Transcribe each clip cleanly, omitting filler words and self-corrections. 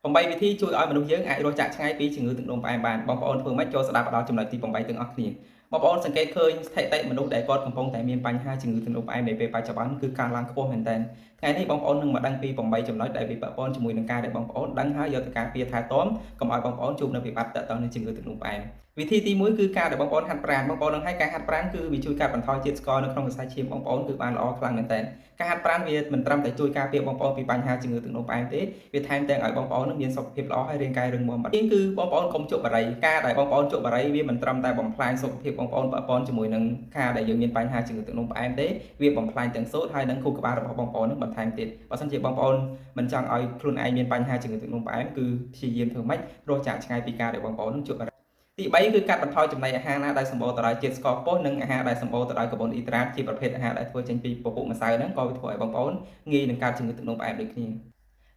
8វិធីជួយឲ្យមនុស្សយើងអាចរស់ចាកឆ្ងាយពីជំងឺទឹកនោមផ្អែមបានបងប្អូនធ្វើម៉េចចូលស្ដាប់ដល់ចំណុចទី8ទាំងអស់គ្នាបងប្អូនសង្កេតឃើញស្ថិតិមនុស្សដែលគាត់កំពុងតែមានបញ្ហាជំងឺទឹកនោមផ្អែមในពេលបច្ចុប្បន្នគឺកើនឡើងខ្ពស់មែនទែនថ្ងៃនេះបងប្អូននឹងមកដឹងពី8ចំណុចដែលវាពាក់ព័ន្ធជាមួយនឹងការដែលបងប្អូនដឹងហើយយកទៅការពារថែទាំកុំឲ្យបងប្អូនជួបនៅវិបត្តិទាក់ទងនឹងជំងឺទឹកនោមផ្អែមវិធីទី1គឺការដែលបងប្អូនហាត់ប្រាណបងប្អូននឹងឲ្យការហាត់ប្រាណគឺវាជួយកាត់បន្ថយជាតិស្ករនៅក្នុងសរសៃឈាមបងប្អូនគឺបានល្អខ្លាំងមែនទែនការហាត់ប្រាណវាមិនត្រឹមតែជួយការពារបងប្អូនពីបញ្ហាជំងឺទឹកនោមផ្អែមទេវាថែមទាំងឲ្យបងប្អូននឹងមានសុខភាពល្អហើយរាងកាយរឹងមាំបាត់គឺបងប្អូនកុំជក់បារីការដែលបងប្អូនជក់បារីវាមិនត្រឹមតែបំផ្លាញសុខភាពបងប្អូនពាក់ព័ន្ធជាមួយនឹងការដែលយើងមានបញ្ហាជំងឺទឹកនោមផ្អែមទេវាបំផ្លាញទាំងសូត្រហើយនិងខួរក្បាលរបស់បងប្អូននឹងបន្ថែមទៀតបើសិនជាបងប្អូនមិនចង់ឲ្យខ្លួនឯងមានបញ្ហាជំងឺទឹកនោមផ្អែមគឺព្យាយាមធ្វើម៉េចរស់ចាកឆ្ងាយពីការដែលបងប្អូននឹងជក់បារីទី3គឺកាត់បន្ថយចំណីអាហារណាដែលសម្បូរទៅដោយជាតិស្ករខ្ពស់និងអាហារដែលសម្បូរទៅដោយកាបូនអ៊ីដ្រាតជាប្រភេទអាហារដែលធ្វើចេញពីពពុះម្សៅហ្នឹងក៏វាធ្វើឲ្យបងប្អូនងាយនឹងកើតជំងឺទឹកនោមផ្អែមដូចគ្នា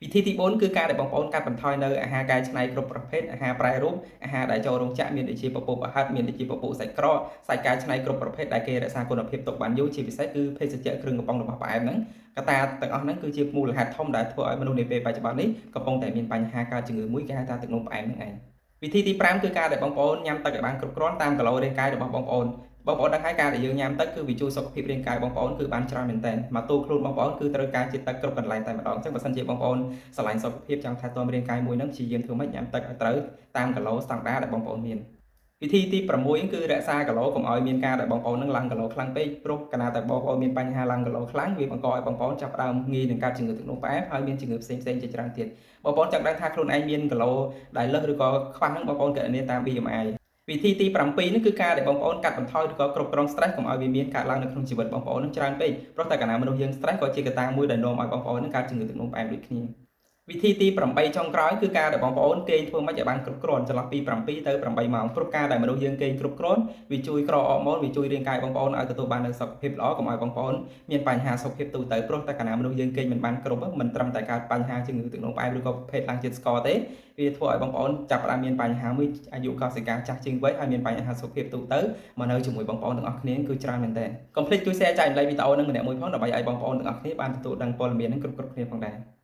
វិធីទី4គឺការដែលបងប្អូនកាត់បន្ថយនៅអាហារកែច្នៃគ្រប់ប្រភេទអាហារប្រែរូបអាហារដែលចូលរោងចក្រមានដូចជាពពុះប្រហិតមានដូចជាពពុះសាច់ក្រកសាច់កែច្នៃគ្រប់ប្រភេទដែលគេរក្សាគុណភាពទុកបានយូរជាពិសេសគឺភេសជ្ជៈគ្រឿងកំប៉ុងរបស់ផ្អែមហ្នឹងកត្តាទាំងអស់ហ្នឹងគឺជាមូលហេតុធំដែលធ្វើឲ្យមនុស្សនាពេលបច្ចុប្បន្ននេះកំពុងតែមានបញ្ហាកើតជំងឺមួយគេហៅថាទឹកនោមផ្អែមហ្នឹងឯងវិធីទី5គឺការដែលបងប្អូនញ៉ាំទឹកឲ្យបានគ្រប់គ្រាន់តាមគីឡូរាងកាយរបស់បងប្អូនបងប្អូនដឹងហើយការដែលយើងញ៉ាំទឹកគឺវាជួយសុខភាពរាងកាយបងប្អូនគឺបានច្រើនមែនទែនមកទូខ្លួនបងប្អូនគឺត្រូវការជាតិទឹកគ្រប់កន្លែងតែម្ដងអញ្ចឹងបើសិនជាបងប្អូនស្រឡាញ់សុខភាពចង់ថែទាំរាងកាយមួយហ្នឹងព្យាយាមធ្វើម៉េចញ៉ាំទឹកឲ្យត្រូវតាមគីឡូស្តង់ដារដែលបងប្អូនមានវិធីទី6គឺរក្សាគីឡូកុំឲ្យមានការដែលបងប្អូននឹងឡើងគីឡូខ្លាំងពេកព្រោះកាលណាតែបងប្អូនមានបញ្ហាឡើងគីឡូខ្លាំងវាបង្កឲ្យបងប្អូនចាប់ផ្ដើមងាយនឹងកើតជំងឺទឹកនោមផ្អែមហើយមានជំងឺផ្សេងៗជាច្រើនទៀតបងប្អូនចង់ដឹងថាខ្លួនឯងមានគីឡូដែលលើសឬក៏ខ្វះហ្នឹងបងប្អូនគណនាតាម BMI វិធីទី7នេះគឺការដែលបងប្អូនកាត់បន្ថយឬក៏គ្រប់គ្រង stress កុំឲ្យវាមានកើតឡើងនៅក្នុងជីវិតបងប្អូននឹងច្រើនពេកព្រោះតែកាលណាមនុស្សយើង stress ក៏ជាកត្តាមួយដែលនាំឲ្យបងប្អូននឹងកើតជំងឺទឹកនោមផ្អែមដូចគ្នាវិធីទី8ចុងក្រោយគឺការដែលបងប្អូនគេងធ្វើម៉េចឲ្យបានគ្រប់គ្រាន់ចន្លោះពី7ទៅ8ម៉ោងព្រោះការដែលមនុស្សយើងគេងគ្រប់គ្រាន់វាជួយក្រអរម៉ូនវាជួយរាងកាយបងប្អូនឲ្យទទួលបាននូវសុខភាពល្អកុំឲ្យបងប្អូនមានបញ្ហាសុខភាពទូទៅព្រោះតែកាលណាមនុស្សយើងគេងមិនបានគ្រប់មិនត្រឹមតែកើតបញ្ហាជំងឺទឹកនោមផ្អែមឬក៏ប្រភេទឡើងជាតិស្ករទេវាធ្វើឲ្យបងប្អូនចាប់ផ្ដើមមានបញ្ហាមួយអាយុកោសិកាចាស់ជាងវ័យហើយមានបញ្ហាសុខភាពទូទៅមកនៅជាមួយបងប្អូនទាំងអស់គ្នាគឺច្រើនមែនទែនកុំភ្លេចជួយ share ចែករំលែកវីដេអូនឹងម្នាក់មួយផងដើម្បីឲ្យបងប្អូនទាំងអស់គ្នាបានទទួលដឹងព័ត៌មាននឹងគ្រប់ៗគ្នាផងដែរ។